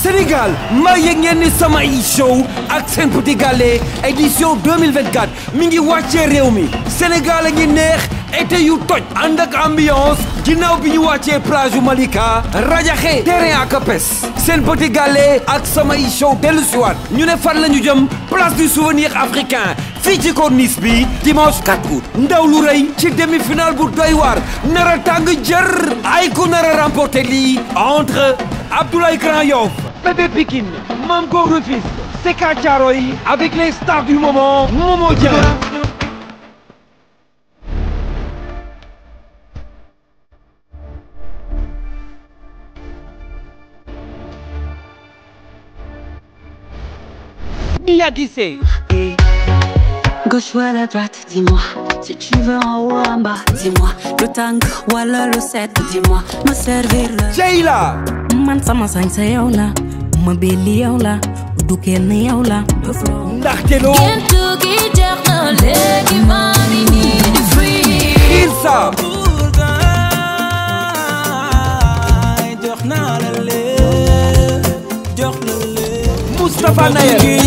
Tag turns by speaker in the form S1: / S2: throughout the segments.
S1: Sénégal maa yëg ngeen ni sama show ak Sen Petit Gallé édition 2024 mi ngi wàccee réew mi Sénégal a ngi neex été yu toj ànd ak ambiance ginnaaw bi ñu wàccee plage yu Malika rajaxe terrain ak apes Sen Petit Gallé ak sama show dellu siwaat ñu ne fan la ñu jëm place du souvenir africain fii ci corniche bi dimanche 4 août ndaw lu rëy ci demi-finale bu doy waar nara tàng jër ay ku nara remporter lii entre Abdoulaye Grand Yoff, Bébé Pikine, Mamgo Rufisque, Secka Thiaroye avec les stars du moment Momo Dieng. Mia Guissé.
S2: Gauche ou à la droite, dis-moi. Si tu veux en haut, en bas, dis-moi. Le tango, wala le 7, dis-moi. Me servir le.
S1: Jayla.
S2: Man sama sañ sa yow la. Ma belli yow la. Du kenn yow la.
S1: Ndaxte loo.
S2: Gentu gi jeex na léegi maa ngi nii di free.
S1: Ilsa. Moustapha Nayel.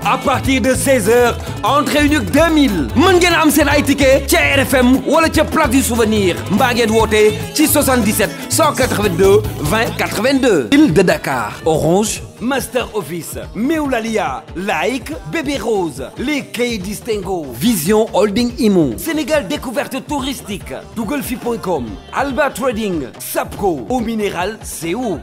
S1: À partir de 16h entrée unique 2000 mën ngeen am seen ay ticket ca RFM wala ca place du souvenir mbaa ngeen woote ci 77 182 20 82. Île de Dakar Orange Master Office Meoulalia Like Bébé Rose les Clés Distingo Vision Holding Imo Sénégal Découverte Touristique Tougalfi.com Alba Trading Sapco Eau Minérale CO